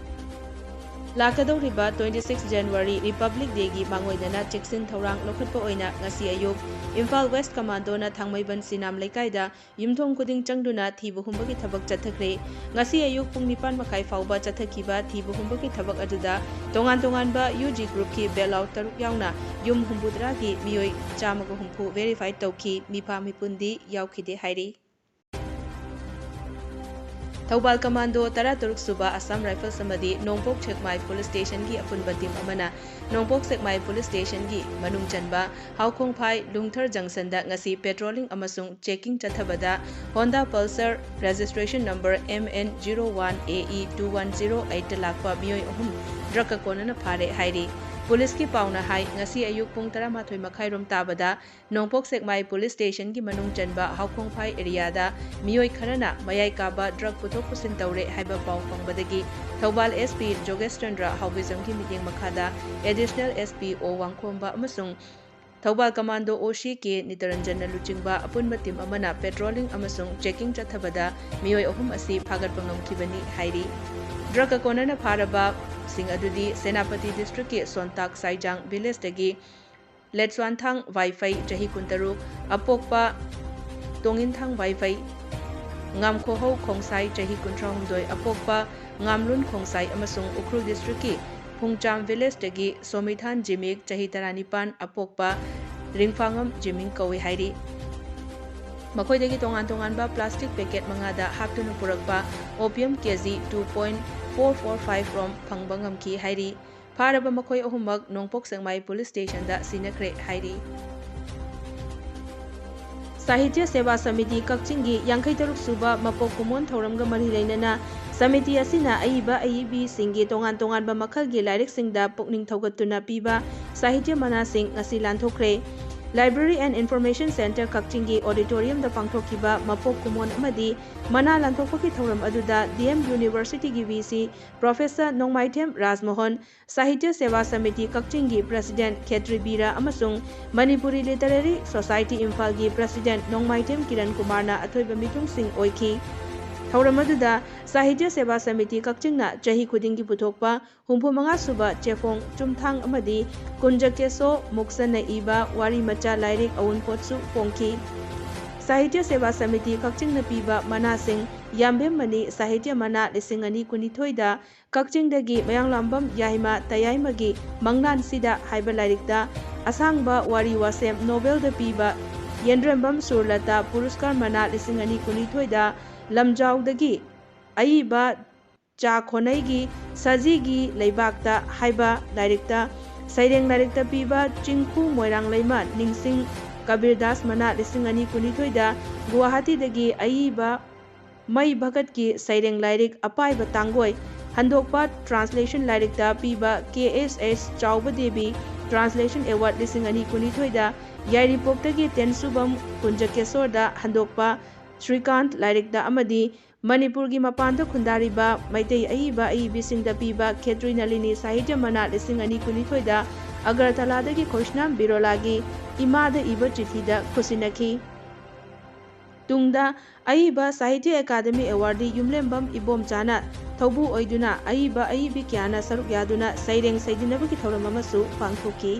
ꯂꯥꯛꯀꯗꯧꯔꯤꯕ twenty six January Republic Dayꯒꯤ ꯃꯥꯡꯑꯣꯏꯅꯅ ꯆꯦꯛꯁꯤꯟ ꯊꯧꯔꯥꯡ ꯂꯧꯈꯠꯄ ꯑꯣꯏꯅ ꯉꯁꯤ ꯑꯌꯨꯛ ꯏꯝꯐꯥꯜ ꯋꯦꯁ ꯀꯃꯥꯟꯗꯣꯅ ꯊꯥꯡꯃꯩꯕꯟ ꯁꯤꯅꯥꯝ ꯂꯩꯀꯥꯏꯗ ꯌꯨꯝꯊꯣꯡ ꯈꯨꯗꯤꯡ ꯆꯪꯗꯨꯅ ꯊꯤꯕ ꯍꯨꯝꯕꯒꯤ ꯊꯕꯛ ꯆꯠꯊꯈ꯭ꯔꯦ꯫ ꯉꯁꯤ ꯑꯌꯨꯛ ꯄꯨꯡ ꯅꯤꯄꯥꯟ ꯃꯈꯥꯏ ꯐꯥꯎꯕ ꯆꯠꯊꯈꯤꯕ ꯊꯤꯕ ꯍꯨꯝꯕꯒꯤ ꯊꯕꯛ ꯑꯗꯨꯗ ꯇꯣꯉꯥꯟ ꯇꯣꯉꯥꯟꯕ U G groupꯀꯤ bailout ꯇꯔꯨꯛ ꯌꯥꯎꯅ ꯌꯨꯝ ꯍꯨꯝꯐꯨꯇꯔꯥꯒꯤ ꯃꯤꯑꯣꯏ ꯆꯥꯝꯃꯒ ꯍꯨꯝꯐꯨ verify ꯇꯧꯈꯤ꯫ ꯃꯤꯐꯥ ꯃꯤꯄꯨꯟꯗꯤ ꯌꯥꯎꯈꯤꯗꯦ ꯍꯥꯏꯔꯤ꯫ ꯊꯧꯕꯥꯜ ꯀꯃꯥꯟꯗꯣ ꯇꯔꯥꯇꯔꯨꯛ ꯁꯨꯕ ꯑꯁꯥꯝ ꯔꯥꯏꯐꯜꯁ ꯑꯃꯗꯤ ꯅꯣꯡꯄꯣꯛ ꯁꯦꯛꯃꯥꯏ ꯄꯨꯂꯤꯁ ꯁ꯭ꯇꯦꯁꯟꯒꯤ ꯑꯄꯨꯟꯕ ꯇꯤꯝ ꯑꯃꯅ ꯅꯣꯡꯄꯣꯛ ꯁꯦꯛꯃꯥꯏ ꯄꯨꯂꯤꯁ ꯁ꯭ꯇꯦꯁꯟꯒꯤ ꯃꯅꯨꯡ ꯆꯟꯕ ꯍꯥꯎꯈꯣꯡꯐꯥꯏ ꯂꯨꯡꯊꯔ ꯖꯪꯁꯟꯗ ꯉꯁꯤ ꯄꯦꯇ꯭ꯔꯣꯂꯤꯡ ꯑꯃꯁꯨꯡ ꯆꯦꯀꯤꯡ ꯆꯠꯊꯕꯗ Honda Pulsar registration number M N zero one A E two one zero eight ꯂꯥꯛꯄ ꯃꯤꯑꯣꯏ ꯑꯍꯨꯝ ꯗ꯭ꯔꯒꯀ ꯀꯣꯟꯅꯅ ꯐꯥꯔꯦ ꯍꯥꯏꯔꯤ꯫ ꯄꯨꯂꯤꯁꯀꯤ ꯄꯥꯎꯅ ꯍꯥꯏ, ꯉꯁꯤ ꯑꯌꯨꯛ ꯄꯨꯡ ꯇꯔꯥꯃꯥꯊꯣꯏ ꯃꯈꯥꯏꯔꯣꯝ ꯇꯥꯕꯗ ꯅꯣꯡꯄꯣꯛ ꯁꯦꯛꯃꯥꯏ ꯄꯨꯂꯤꯁ ꯁ꯭ꯇꯦꯁꯟꯒꯤ ꯃꯅꯨꯡ ꯆꯟꯕ ꯍꯥꯎꯈꯣꯡꯐꯥꯏ ꯑꯦꯔꯤꯌꯥꯗ ꯃꯤꯑꯣꯏ ꯈꯔꯅ ꯃꯌꯥꯏ ꯀꯥꯕ ꯗ꯭ꯔꯒ ꯄꯨꯊꯣꯛ ꯄꯨꯁꯤꯟ ꯇꯧꯔꯦ ꯍꯥꯏꯕ ꯄꯥꯎ ꯐꯪꯕꯗꯒꯤ ꯊꯧꯕꯥꯜ S P ꯖꯣꯒꯦꯁ ꯆꯟꯗ꯭ꯔ ꯍꯥꯎꯕꯤꯖꯝꯒꯤ ꯃꯤꯠꯌꯦꯡ ꯃꯈꯥꯗ Additional S P O ꯋꯥꯡꯈꯣꯝꯕ ꯑꯃꯁꯨꯡ Thoubal commando O C K ꯅꯤꯇꯔꯟꯖꯟꯅ ꯂꯨꯆꯤꯡꯕ ꯑꯄꯨꯟꯕ ꯇꯤꯝ ꯑꯃꯅ ꯄꯦꯇ꯭ꯔꯣꯂꯤꯡ ꯑꯃꯁꯨꯡ ꯆꯦꯀꯤꯡ ꯆꯠꯊꯕꯗ ꯃꯤꯑꯣꯏ ꯑꯍꯨꯝ ꯑꯁꯤ ꯐꯥꯒꯠꯄ ꯉꯝꯈꯤꯕꯅꯤ ꯍꯥꯏꯔꯤ꯫ ꯗ꯭ꯔꯒ ꯀꯣꯟꯅꯅ ꯐꯥꯔꯕꯁꯤꯡ ꯑꯗꯨꯗꯤ ꯁꯦꯅꯥꯄꯇꯤ ꯗꯤꯁꯇ꯭ꯔꯤꯛꯀꯤ ꯁꯣꯟꯇꯥꯛ ꯁꯥꯏꯖꯥꯡ ꯚꯤꯂꯦꯖꯇꯒꯤ ꯂꯦꯠꯁ꯭ꯋꯥꯟꯊꯥꯡ ꯋꯥꯏꯐꯩ, ꯆꯍꯤ ꯀꯨꯟꯇꯔꯨꯛ, ꯑꯄꯣꯛꯄ ꯇꯣꯡꯏꯟꯊꯥꯡ ꯋꯥꯏꯐꯩ, ꯉꯥꯝꯈꯣꯍꯧ ꯈꯣꯡꯁꯥꯏ, ꯆꯍꯤ ꯀꯨꯟꯊ꯭ꯔꯥꯍꯨꯝꯗꯣꯏ, ꯑꯄꯣꯛꯄ ꯉꯥꯝꯂꯨꯟ ꯈꯣꯡꯁꯥꯏ ꯑꯃꯁꯨꯡ ꯎꯈ꯭ꯔꯨꯜ ꯗꯤꯁꯇ꯭ꯔꯤꯛꯀꯤ ꯐꯨꯡꯆꯥꯝ ꯚꯤꯂꯦꯖꯇꯒꯤ ꯁꯣꯃꯤꯊꯥꯟ ꯖꯤꯃꯤꯛ, ꯆꯍꯤ ꯇꯔꯥꯅꯤꯄꯥꯟ, ꯑꯄꯣꯛꯄ ꯔꯤꯡꯐꯥꯉꯝ ꯖꯤꯃꯤꯡ ꯀꯧꯏ ꯍꯥꯏꯔꯤ꯫ ꯃꯈꯣꯏꯗꯒꯤ ꯇꯣꯉꯥꯟ ꯇꯣꯉꯥꯟꯕ ꯄ꯭ꯂꯥꯁꯇꯤꯛ ꯄꯦꯀꯦꯠ ꯃꯉꯥꯗ ꯍꯥꯞꯇꯨꯅ ꯄꯨꯔꯛꯄ opium K G two point four four five ꯔꯣꯝ ꯐꯪꯕ ꯉꯝꯈꯤ ꯍꯥꯏꯔꯤ꯫ ꯐꯥꯔꯕ ꯃꯈꯣꯏ ꯑꯍꯨꯝꯃꯛ ꯅꯣꯡꯄꯣꯛ ꯁꯦꯛꯃꯥꯏ ꯄꯨꯂꯤꯁ ꯁ꯭ꯇꯦꯁꯟꯗ ꯁꯤꯟꯅꯈ꯭ꯔꯦ ꯍꯥꯏꯔꯤ꯫ ꯁꯥꯍꯤꯇ꯭ꯌ ꯁꯦꯕꯥ ꯁꯃꯤꯇꯤ ꯀꯛꯆꯤꯡꯒꯤ ꯌꯥꯡꯈꯩ ꯇꯔꯨꯛ ꯁꯨꯕ ꯃꯄꯣꯛ ꯀꯨꯝꯑꯣꯟ ꯊꯧꯔꯝꯒ ꯃꯔꯤ ꯂꯩꯅꯅ ꯁꯃꯤꯇꯤ ꯑꯁꯤꯅ ꯑꯏꯕ ꯑꯏꯕꯤꯁꯤꯡꯒꯤ ꯇꯣꯉꯥꯟ ꯇꯣꯉꯥꯟꯕ ꯃꯈꯜꯒꯤ ꯂꯥꯏꯔꯤꯛꯁꯤꯡꯗ ꯄꯨꯛꯅꯤꯡ ꯊꯧꯒꯠꯇꯨꯅ ꯄꯤꯕ ꯁꯥꯍꯤꯇ꯭ꯌ ꯃꯅꯥꯁꯤꯡ ꯉꯁꯤ ꯂꯥꯟꯊꯣꯛꯈ꯭ꯔꯦ꯫ Library and Information Centre ꯀꯛꯆꯤꯡꯒꯤ auditorium ꯗ ꯄꯥꯡꯊꯣꯛꯈꯤꯕ ꯃꯄꯣꯛ ꯀꯨꯝꯑꯣꯟ ꯑꯃꯗꯤ ꯃꯅꯥ ꯂꯥꯟꯊꯣꯛꯄꯒꯤ ꯊꯧꯔꯝ ꯑꯗꯨꯗ D M University ꯒꯤ V C Professor ꯅꯣꯡꯃꯥꯏꯊꯦꯝ ꯔꯥꯖꯃꯣꯍꯟ, ꯁꯥꯍꯤꯇ꯭ꯌ ꯁꯦꯕꯥ ꯁꯃꯤꯇꯤ ꯀꯛꯆꯤꯡꯒꯤ President ꯈꯦꯇ꯭ꯔꯤ ꯕꯤꯔ ꯑꯃꯁꯨꯡ ꯃꯅꯤꯄꯨꯔꯤ Literary Society ꯏꯝꯐꯥꯜꯒꯤ President ꯅꯣꯡꯃꯥꯏꯊꯦꯝ ꯀꯤꯔꯟ ꯀꯨꯃꯥꯔꯅ ꯑꯊꯣꯏꯕ ꯃꯤꯊꯨꯡꯁꯤꯡ ꯑꯣꯏꯈꯤ꯫ ꯊꯧꯔꯝ ꯑꯗꯨꯗ ꯁꯥꯍꯤꯇ꯭ꯌ ꯁꯦꯕꯥ ꯁꯃꯤꯇꯤ ꯀꯛꯆꯤꯡꯅ ꯆꯍꯤ ꯈꯨꯗꯤꯡꯒꯤ ꯄꯨꯊꯣꯛꯄ ꯍꯨꯝꯐꯨ ꯃꯉꯥ ꯁꯨꯕ ꯆꯦꯐꯣꯡ ꯆꯨꯝꯊꯥꯡ ꯑꯃꯗꯤ ꯀꯨꯟꯖꯀꯦꯁꯣ ꯃꯨꯛꯁꯟꯅ ꯏꯕ ꯋꯥꯔꯤ ꯃꯆꯥ ꯂꯥꯏꯔꯤꯛ ꯑꯋꯨꯟꯄꯣꯠꯁꯨ ꯐꯣꯡꯈꯤ꯫ ꯁꯥꯍꯤꯇ꯭ꯌ ꯁꯦꯕꯥ ꯁꯃꯤꯇꯤ ꯀꯛꯆꯤꯡꯅ ꯄꯤꯕ ꯃꯅꯥꯁꯤꯡ, ꯌꯥꯝꯕꯦꯝ ꯃꯅꯤ ꯁꯥꯍꯤꯇ꯭ꯌ ꯃꯅꯥ ꯂꯤꯁꯤꯡ ꯑꯅꯤ ꯀꯨꯟꯅꯤꯊꯣꯏꯗ ꯀꯛꯆꯤꯡꯗꯒꯤ ꯃꯌꯥꯡꯂꯥꯝꯕꯝ ꯌꯥꯏꯃ ꯇꯌꯥꯏꯃꯒꯤ ꯃꯪꯂꯥꯟꯁꯤꯗ ꯍꯥꯏꯕ ꯂꯥꯏꯔꯤꯛꯇ ꯑꯁꯥꯡꯕ ꯋꯥꯔꯤ ꯋꯥꯁꯦꯝ ꯅꯣꯕꯦꯜꯗ ꯄꯤꯕ ꯌꯦꯟꯗ꯭ꯔꯦꯝꯕꯝ ꯁꯨꯔꯂꯇꯥ ꯄꯨꯔꯁꯀꯥꯔ ꯃꯅꯥ ꯂꯤꯁꯤꯡ ꯑꯅꯤ ꯀꯨꯟꯅꯤꯊꯣꯏꯗ ꯂꯝꯖꯥꯎꯗꯒꯤ ꯑꯏꯕ ꯆꯥ ꯈꯣꯅꯩꯒꯤ ꯁꯖꯤꯒꯤ ꯂꯩꯕꯥꯛꯇ ꯍꯥꯏꯕ ꯂꯥꯏꯔꯤꯛꯇ ꯁꯩꯔꯦꯡ ꯂꯥꯏꯔꯤꯛꯇ ꯄꯤꯕ ꯆꯤꯡꯈꯨ ꯃꯣꯏꯔꯥꯡ ꯂꯩꯃ ꯅꯤꯡꯁꯤꯡ ꯀꯕꯤꯔꯗꯥꯁ ꯃꯅꯥ ꯂꯤꯁꯤꯡ ꯑꯅꯤ ꯀꯨꯟꯅꯤꯊꯣꯏꯗ ꯒꯨꯋꯥꯍꯥꯇꯤꯗꯒꯤ ꯑꯏꯕ ꯃꯩ ꯚꯒꯠꯀꯤ ꯁꯩꯔꯦꯡ ꯂꯥꯏꯔꯤꯛ ꯑꯄꯥꯏꯕ ꯇꯥꯡꯒꯣꯏ ꯍꯟꯗꯣꯛꯄ ꯇ꯭ꯔꯥꯟꯁꯂꯦꯁꯟ ꯂꯥꯏꯔꯤꯛꯇ ꯄꯤꯕ ꯀꯦ ꯑꯦꯁ ꯑꯦꯁ ꯆꯥꯎꯕ ꯗꯦꯕꯤ ꯇ꯭ꯔꯥꯟꯁꯂꯦꯁꯟ ꯑꯦꯋꯥꯔꯗ ꯂꯤꯁꯤꯡ ꯑꯅꯤ ꯀꯨꯟꯅꯤꯊꯣꯏꯗ ꯌꯥꯏꯔꯤꯄꯣꯛꯇꯒꯤ ꯇꯦꯟꯁꯨꯕꯝ ꯀꯨꯟꯖꯀꯦꯁꯣꯔꯗ ꯍꯟꯗꯣꯛꯄ ꯁ꯭ꯔꯤꯀꯥꯟꯠ ꯂꯥꯏꯔꯤꯛꯇ ꯑꯃꯗꯤ ꯃꯅꯤꯄꯨꯔꯒꯤ ꯃꯄꯥꯟꯗ ꯈꯨꯟꯗꯥꯔꯤꯕ ꯃꯩꯇꯩ ꯑꯏꯕ ꯑꯏꯕꯤꯁꯤꯡꯗ ꯄꯤꯕ ꯈꯦꯇ꯭ꯔꯤ ꯅꯂꯤꯅꯤ ꯁꯥꯍꯤꯇ꯭ꯌ ꯃꯅꯥ ꯂꯤꯁꯤꯡ ꯑꯅꯤ ꯀꯨꯟꯅꯤꯊꯣꯏꯗ ꯑꯒꯔꯇꯂꯥꯗꯒꯤ ꯈꯣꯏꯁꯅꯥꯝ ꯕꯤꯔꯣꯂꯥꯒꯤ ꯏꯃꯥꯗ ꯏꯕ ꯆꯤꯊꯤꯗ ꯈꯨꯠꯁꯤꯟꯅꯈꯤ꯫ ꯇꯨꯡꯗ ꯑꯏꯕ ꯁꯥꯍꯤꯇ꯭ꯌ ꯑꯦꯀꯥꯗꯃꯤ ꯑꯦꯋꯥꯔꯗꯤ ꯌꯨꯝꯂꯦꯝꯕꯝ ꯏꯕꯣꯝꯆꯥꯅ ꯊꯧꯕꯨ ꯑꯣꯏꯗꯨꯅ ꯑꯏꯕ ꯑꯏꯕꯤ ꯀꯌꯥꯅ ꯁꯔꯨꯛ ꯌꯥꯗꯨꯅ ꯁꯩꯔꯦꯡ ꯁꯩꯗꯤꯟꯅꯕꯒꯤ ꯊꯧꯔꯝ ꯑꯃꯁꯨ ꯄꯥꯡꯊꯣꯛꯈꯤ꯫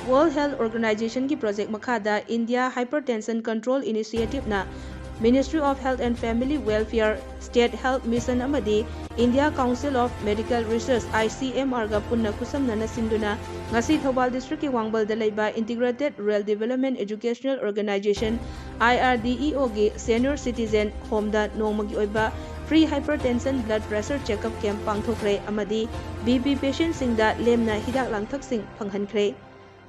World Health Organizationꯒꯤ ꯄ꯭ꯔꯣꯖꯦꯛ ꯃꯈꯥꯗ India Hypertension Control Initiativeꯅ Ministry of Health and Family Welfare, State Health Mission ꯑꯃꯗꯤ India Council of Medical Research, ICMRꯒ ꯄꯨꯟꯅ ꯈꯨꯠꯁꯝꯅꯅ ꯁꯤꯟꯗꯨꯅ ꯉꯁꯤ ꯊꯧꯕꯥꯜ ꯗꯤꯁꯇ꯭ꯔꯤꯛꯀꯤ ꯋꯥꯡꯕꯜꯗ ꯂꯩꯕ Integrated Rural Development Educational Organization, IRDEOꯒꯤ Senior Citizen Homeꯗ ꯅꯣꯡꯃꯒꯤ ꯑꯣꯏꯕ Free Hypertension Blood Pressure Checkup Camp ꯄꯥꯡꯊꯣꯛꯈ꯭ꯔꯦ ꯑꯃꯗꯤ BP patientꯁꯤꯡꯗ ꯂꯦꯝꯅ ꯍꯤꯗꯥꯛ ꯂꯥꯡꯊꯛꯁꯤꯡ ꯐꯪꯍꯟꯈ꯭ꯔꯦ꯫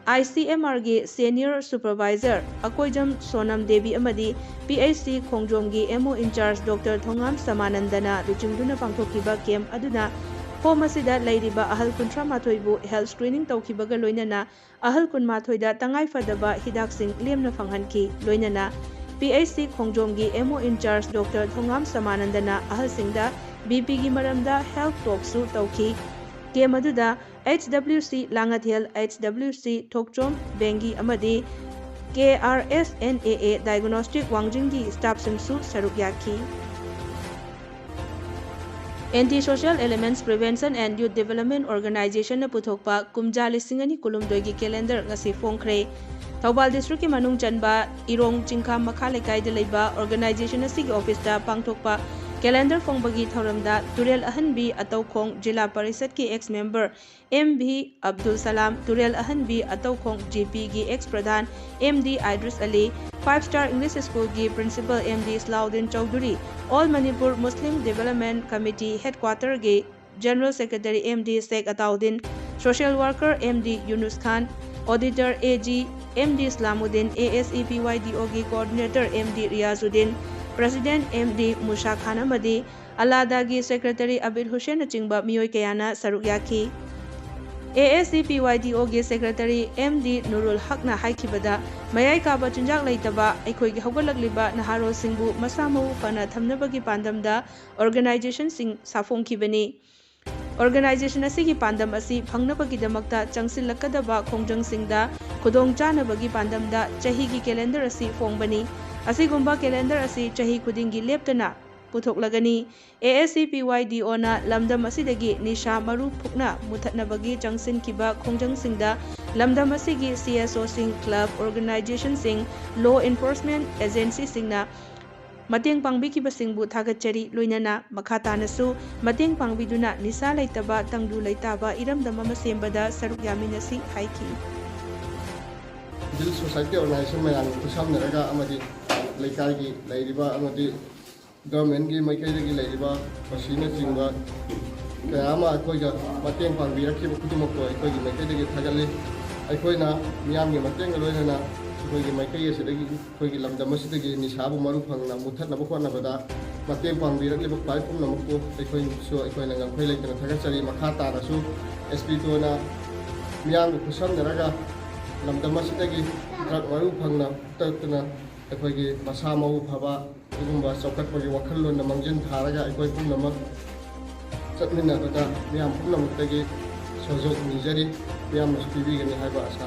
ICMRꯒꯤ Senior Supervisor ꯑꯀꯣꯏꯖꯝ ꯁꯣꯅꯝ ꯗꯦꯕꯤ ꯑꯃꯗꯤ PHC ꯈꯣꯡꯖꯣꯝꯒꯤ MO in charge Doctor ꯊꯣꯉꯥꯝ ꯁꯃꯥꯅꯟꯗꯅ ꯂꯨꯆꯤꯡꯗꯨꯅ ꯄꯥꯡꯊꯣꯛꯈꯤꯕ camp ꯑꯗꯨꯅ home ꯑꯁꯤꯗ ꯂꯩꯔꯤꯕ ꯑꯍꯜ ꯀꯨꯟꯊ꯭ꯔꯥ ꯃꯥꯊꯣꯏꯕꯨ health screening ꯇꯧꯈꯤꯕꯒ ꯂꯣꯏꯅꯅ ꯑꯍꯜ ꯀꯨꯟꯃꯥꯊꯣꯏꯗ ꯇꯉꯥꯏ ꯐꯗꯕ ꯍꯤꯗꯥꯛꯁꯤꯡ ꯂꯦꯝꯅ ꯐꯪꯍꯟꯈꯤ꯫ ꯂꯣꯏꯅꯅ PHC ꯈꯣꯡꯖꯣꯝꯒꯤ MO in charge Doctor ꯊꯣꯉꯥꯝ ꯁꯃꯥꯅꯟꯗꯅ ꯑꯍꯜꯁꯤꯡꯗ BPꯒꯤ ꯃꯔꯝꯗ health talkꯁꯨ ꯇꯧꯈꯤ꯫ Camp ꯑꯗꯨꯗ HWC ꯂꯥꯡꯉꯊꯦꯜ, HWC ꯊꯣꯛꯆꯣꯝ ꯕꯦꯡꯒꯤ ꯑꯃꯗꯤ KRSNAA Diagnostic ꯋꯥꯡꯖꯤꯡꯒꯤ staffꯁꯤꯡꯁꯨ ꯁꯔꯨꯛ ꯌꯥꯈꯤ꯫ Anti Social Elements Prevention and Youth Development Organizationꯅ ꯄꯨꯊꯣꯛꯄ ꯀꯨꯝꯖꯥ ꯂꯤꯁꯤꯡ ꯑꯅꯤ ꯀꯨꯟꯍꯨꯝꯗꯣꯏꯒꯤ calendar ꯉꯁꯤ ꯐꯣꯡꯈ꯭ꯔꯦ꯫ ꯊꯧꯕꯥꯜ districtꯀꯤ ꯃꯅꯨꯡ ꯆꯟꯕ ꯏꯔꯣꯡ ꯆꯤꯡꯈꯥ ꯃꯈꯥ ꯂꯩꯀꯥꯏꯗ ꯂꯩꯕ organization ꯑꯁꯤꯒꯤ officeꯇ ꯄꯥꯡꯊꯣꯛꯄ ꯀꯦꯂꯦꯟꯗꯔ ꯐꯣꯡꯕꯒꯤ ꯊꯧꯔꯝꯗ ꯇꯨꯔꯦꯜ ꯑꯍꯟꯕꯤ ꯑꯇꯧꯈꯣꯡ ꯖꯤꯂꯥ ꯄꯔꯤꯁꯠꯀꯤ ex member M V Abdul Salam, ꯇꯨꯔꯦꯜ ꯑꯍꯟꯕꯤ ꯑꯇꯧꯈꯣꯡ ꯖꯤ ꯄꯤꯒꯤ ex pradhan M D Idris Ali, Five Star English Schoolꯒꯤ principal M D Salauddin Chaudhuri, All Manipur Muslim Development Committee headquarterꯒꯤ general secretary M D Sheikh Ataudin, social worker M D Yunus Khan, auditor A G M D Islamuddin, A S E P Y D ꯑꯣꯒꯤ coordinator M D Riyazuddin, president M D Musa ꯈꯥꯟ ꯑꯃꯗꯤ ꯑꯂꯥꯗꯥꯒꯤ secretary Abid ꯍꯨꯁꯦꯟꯅꯆꯤꯡꯕ ꯃꯤꯑꯣꯏ ꯀꯌꯥꯅ ꯁꯔꯨꯛ ꯌꯥꯈꯤ꯫ ꯑꯦ S E P Y D ꯑꯣꯒꯤ secretary M ꯗꯤ ꯅꯨꯔꯨꯜ ꯍꯛꯅ ꯍꯥꯏꯈꯤꯕꯗ, ꯃꯌꯥꯏ ꯀꯥꯕ ꯆꯤꯟꯖꯥꯛ ꯂꯩꯇꯕ ꯑꯩꯈꯣꯏꯒꯤ ꯍꯧꯒꯠꯂꯛꯂꯤꯕ ꯅꯍꯥꯔꯣꯜꯁꯤꯡꯕꯨ ꯃꯁꯥ ꯃꯎ ꯐꯅ ꯊꯝꯅꯕꯒꯤ ꯄꯥꯟꯗꯝꯗ organizationꯁꯤꯡ ꯁꯥꯐꯣꯡꯈꯤꯕꯅꯤ꯫ Organization ꯑꯁꯤꯒꯤ ꯄꯥꯟꯗꯝ ꯑꯁꯤ ꯐꯪꯅꯕꯒꯤꯗꯃꯛꯇ ꯆꯪꯁꯤꯜꯂꯛꯀꯗꯕ ꯈꯣꯡꯖꯪꯁꯤꯡꯗ ꯈꯨꯗꯣꯡ ꯆꯥꯅꯕꯒꯤ ꯄꯥꯟꯗꯝꯗ ꯆꯍꯤꯒꯤ calendar ꯑꯁꯤ ꯐꯣꯡꯕꯅꯤ꯫ ꯑꯁꯤꯒꯨꯝꯕ calendar ꯑꯁꯤ ꯆꯍꯤ ꯈꯨꯗꯤꯡꯒꯤ ꯂꯦꯞꯇꯅ ꯄꯨꯊꯣꯛꯂꯒꯅꯤ꯫ A S C P Y ꯗꯤ ꯑꯣꯅ ꯂꯝꯗꯝ ꯑꯁꯤꯗꯒꯤ ꯅꯤꯁꯥ ꯃꯔꯨ ꯐꯨꯛꯅ ꯃꯨꯊꯠꯅꯕꯒꯤ ꯆꯪꯁꯤꯟꯈꯤꯕ ꯈꯣꯡꯖꯪꯁꯤꯡꯗ ꯂꯝꯗꯝ ꯑꯁꯤꯒꯤ C S ꯑꯣꯁꯤꯡ, club, organizationꯁꯤꯡ, law enforcement agencyꯁꯤꯡꯅ ꯃꯇꯦꯡ ꯄꯥꯡꯕꯤꯈꯤꯕꯁꯤꯡꯕꯨ ꯊꯥꯒꯠꯆꯔꯤ꯫ ꯂꯣꯏꯅꯅ ꯃꯈꯥ ꯇꯥꯅꯁꯨ ꯃꯇꯦꯡ ꯄꯥꯡꯕꯤꯗꯨꯅ ꯅꯤꯁꯥ ꯂꯩꯇꯕ ꯇꯪꯗꯨ ꯂꯩꯇꯥꯕ ꯏꯔꯝꯗꯝ ꯑꯃ ꯁꯦꯝꯕꯗ ꯁꯔꯨꯛ ꯌꯥꯃꯤꯟꯅꯁꯤ ꯍꯥꯏꯈꯤ꯫ Civil society organization ꯃꯌꯥꯝꯒ ꯈꯨꯠꯁꯝꯅꯔꯒ ꯑꯃꯗꯤ ꯂꯩꯀꯥꯏꯒꯤ ꯂꯩꯔꯤꯕ ꯑꯃꯗꯤ governmentꯀꯤ ꯃꯥꯏꯀꯩꯗꯒꯤ ꯂꯩꯔꯤꯕ ꯃꯁꯤꯅꯆꯤꯡꯕ ꯀꯌꯥ ꯑꯃ ꯑꯩꯈꯣꯏꯒ ꯃꯇꯦꯡ ꯄꯥꯡꯕꯤꯔꯛꯈꯤꯕ ꯈꯨꯗꯤꯡꯃꯛꯄꯨ ꯑꯩꯈꯣꯏꯒꯤ ꯃꯥꯏꯀꯩꯗꯒꯤ ꯊꯥꯒꯠꯂꯤ꯫ ꯑꯩꯈꯣꯏꯅ ꯃꯤꯌꯥꯝꯒꯤ ꯃꯇꯦꯡꯒ ꯂꯣꯏꯅꯅ ꯑꯩꯈꯣꯏꯒꯤ ꯃꯥꯏꯀꯩ ꯑꯁꯤꯗꯒꯤ, ꯑꯩꯈꯣꯏꯒꯤ ꯂꯝꯗꯝ ꯑꯁꯤꯗꯒꯤ ꯅꯤꯁꯥꯕꯨ ꯃꯔꯨ ꯐꯪꯅ ꯃꯨꯠꯊꯠꯅꯕ ꯍꯣꯠꯅꯕꯗ ꯃꯇꯦꯡ ꯄꯥꯡꯕꯤꯔꯛꯂꯤꯕ ꯈ꯭ꯋꯥꯏ ꯄꯨꯝꯅꯃꯛꯄꯨ ꯑꯩꯈꯣꯏꯁꯨ ꯑꯩꯈꯣꯏꯅ ꯉꯝꯈꯩ ꯂꯩꯇꯅ ꯊꯥꯒꯠꯆꯔꯤ꯫ ꯃꯈꯥ ꯇꯥꯅꯁꯨ ꯑꯦꯁ ꯄꯤ ꯇꯣꯅ ꯃꯤꯌꯥꯝꯒ ꯈꯨꯠꯁꯝꯅꯔꯒ ꯂꯝꯗꯝ ꯑꯁꯤꯗꯒꯤ drug ꯃꯔꯨ ꯐꯪꯅ ꯃꯨꯠꯊꯠꯇꯨꯅ ꯑꯩꯈꯣꯏꯒꯤ ꯃꯁꯥ ꯃꯎ ꯐꯕ ꯑꯗꯨꯒꯨꯝꯕ ꯆꯥꯎꯈꯠꯄꯒꯤ ꯋꯥꯈꯜꯂꯣꯟꯗ ꯃꯥꯡꯖꯤꯟ ꯊꯥꯔꯒ ꯑꯩꯈꯣꯏ ꯄꯨꯝꯅꯃꯛ ꯆꯠꯃꯤꯟꯅꯕꯗ ꯃꯤꯌꯥꯝ ꯄꯨꯝꯅꯃꯛꯇꯒꯤ ꯁꯍꯌꯣꯒ ꯅꯤꯖꯔꯤ꯫ ꯃꯤꯌꯥꯝꯅꯁꯨ ꯄꯤꯕꯤꯒꯅꯤ ꯍꯥꯏꯕ ꯑꯁꯥ꯫